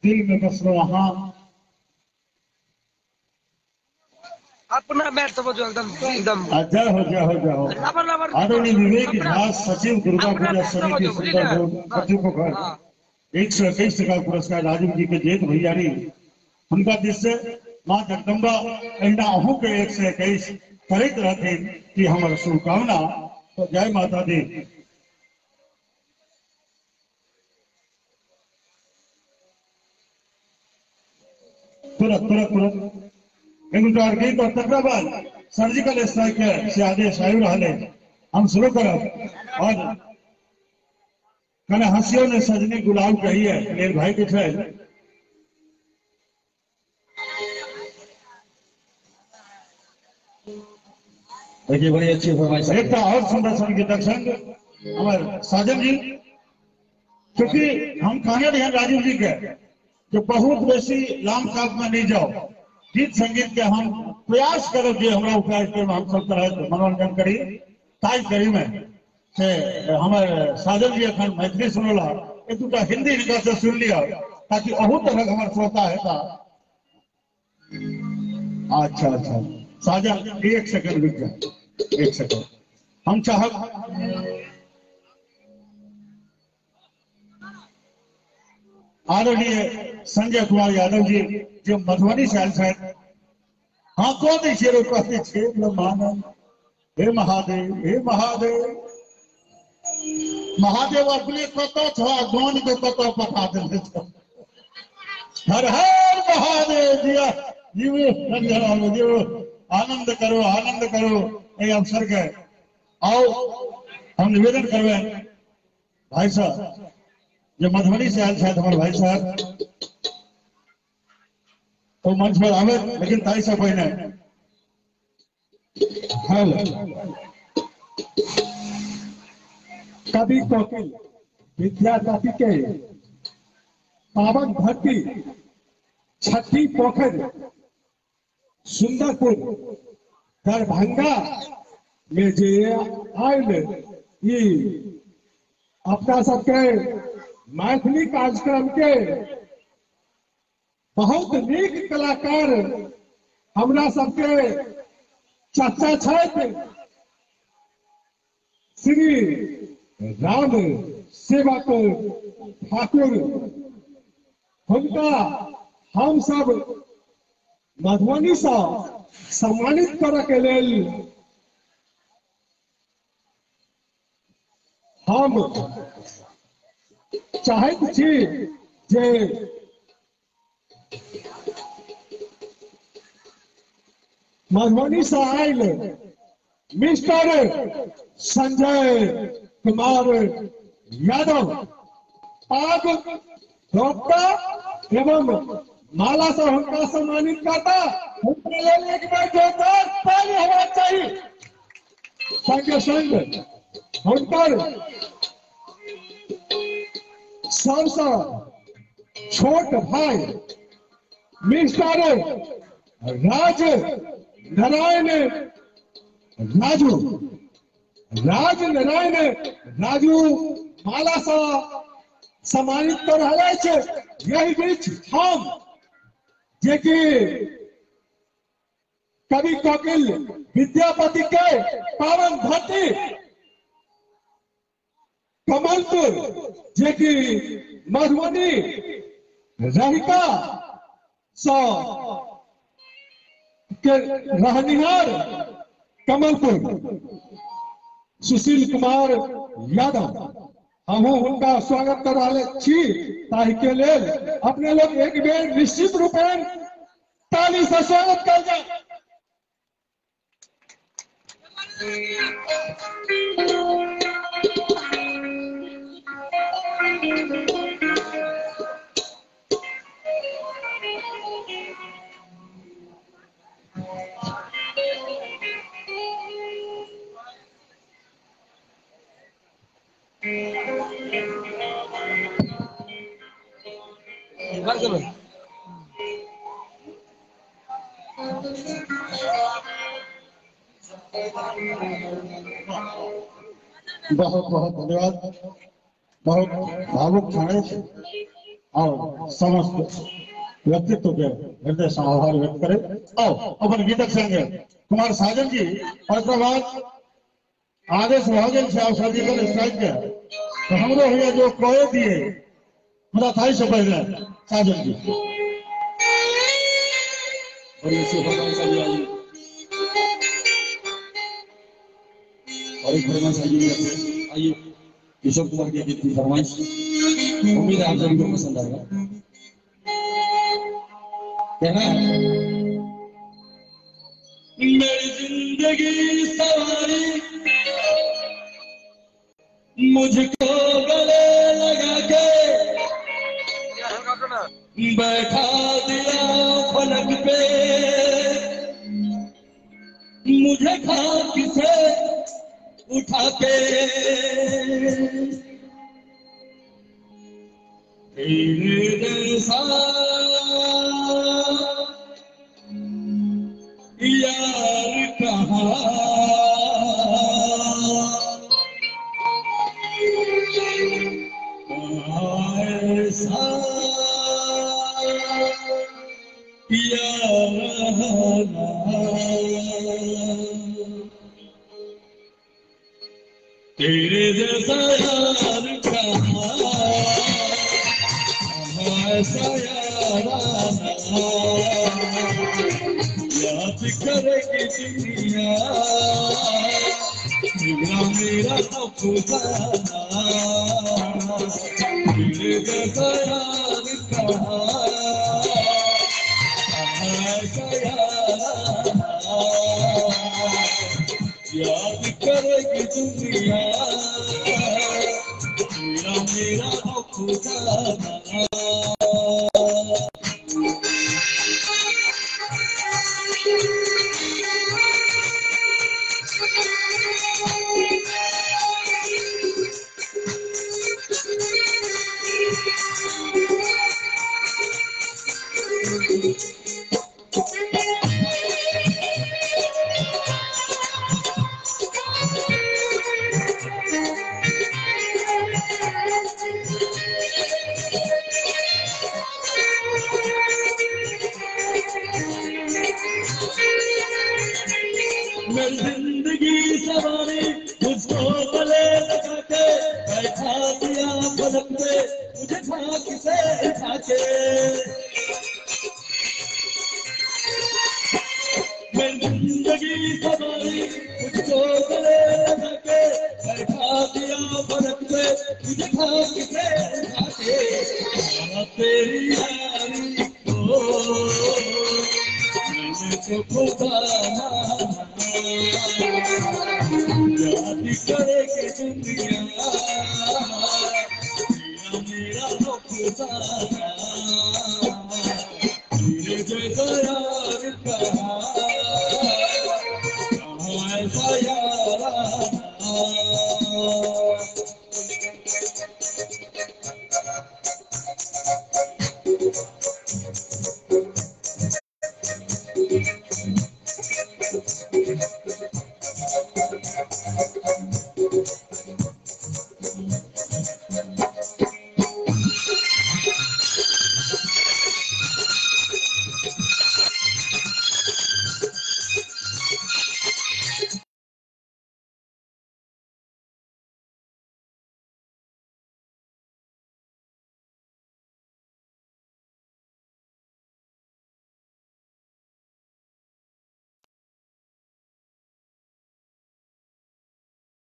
दिल में बसलो वहाँ अपना बैठ समझो एकदम एकदम। जय हो जय हो जय हो। आदरणीय विवेक झा सचिव दुर्गा पूजा समिति सुंदर 121 टका पुरस्कार राजीव जी के जेत भैयारी उनका this से माँ जगदम्बा एंडा अहू के 121 करैत रहथिन कि हमर शुभकामना। तो जय माता दी। तुरंत तुरंत तुरंत एक गीत और तकरा बाद सर्जिकल स्ट्राइक के से आदेश आबि रहल है, हम शुरू करब। और कने हंसियो ने सजनी गुलाब कहिए मेरे भाई के छै। देखिए बड़ी अच्छी फरमाइश। एक और सुंदर संगीतक संग हमारे साजन जी, क्योंकि हम कहने रहे राजीव जी के जो बहुत बेसी लाम साफ में नहीं जाओ, गीत संगीत के हम प्रयास करो जे हमरा उपाय पे हम सब तरह मनोरंजन करी ताई करी में से हमारे साजन जी अखन मैथिली सुनला एक दूटा हिंदी हिनका से सुन लिया ताकि अहू तरह हमारे श्रोता हेता। अच्छा अच्छा साजन एक सेकंड रुक जा, एक सेकंड हम चाहब आदरणीय संजय कुमार यादव जी जो मधुबनी से आयल छथि। हाँ कह दै छियै कह दै छियै ब्रह्मानंद हे महादेव हे महादेव महादेव अपने कतऽ छह गान के कतऽ पठा देने छह। हर हर महादेव जिया जीवो जीवो आनंद करो आनंद करो एहि अवसर के। आओ हम निवेदन करबै भाई साहब जो मधुबनी से आयल छथि हमारे भाई साहब तो मंच पर आवे, लेकिन ताई से पहिने कवि कोकिल विद्यापति के पावन धरती छठी पोखर सुंदरपुर दरभंगा में जे आयल ई अपना सबके मैथिली कार्यक्रम के बहुत नीक कलाकार हमरा सबके चाचा छथि श्री राम सेवक ठाकुर। हुनका हम सब मधुबनी से सम्मानित करऽ के लेल हम चाहैत छी जे मधुबनी से आयल मिस्टर संजय कुमार यादव पाग दोपटा एवं माला से हुनका सम्मानित करता। हुनका लेल एक बार जोरदार ताली होना चाहिए। संगे संग हुनकर सबसे छोट भाई मिस्टर राज नारायण राजू राज नारायण राजू माला से सम्मानित कर रहल अछि। यही बीच हम जे कि कवि कोकिल विद्यापति के पावन धरती कमलपुर जे कि मधुबनी रहिका सँ के रहनिहार कमलपुर सुशील कुमार यादव, हमहूँ हुनका स्वागत कर रहल छी। ताहि के लेल अपने लोग एक बेर निश्चित रूपेण ताली से स्वागत कयल जाय। बहुत बहुत धन्यवाद। बहुत भावुक क्षण अछि और समस्त व्यक्तित्व के हृदय से आभार व्यक्त करे। और अपन गीतक संगे कुमार साजन जी, और एक बाद आदेश भऽ गेल छै आब सर्जिकल स्ट्राइक के, तो हमरो होइए जो कहे दिए मुदा ताहि से पहले साजन जी बड़ी अच्छी फरमाइश आई आइए और एक फरमाइश आई हुई है, आइए केशव कुमार के गीत की फरमाइश, उम्मीद है आप सभी को पसंद आएगा। कहना है मेरी जिंदगी सवारी मुझको गले लगा के बैठा दिया फलक पे, मुझे खाक से उठा के तेरे जैसा यार कहाँ, ऐसा याराना, तेरे जैसा यार कहाँ, ऐसा याराना, याद करेगी दुनिया मेरा मेरा अफसाना, तेरे जैसा यार कहाँ, ऐसा याराना, याद करेगी दुनिया मेरा मेरा अफसाना। मेरी जिंदगी सवारी मुझको गले लगा के बैठा दिया फलक पे, मुझे खाक से उठा के। मेरी जिंदगी सवारी मुझको गले लगा के बैठा दिया फलक पे, मुझे खाक से उठा के। तेरी यारी को मैंने तो खुदा माना, याद करेगी दुनिया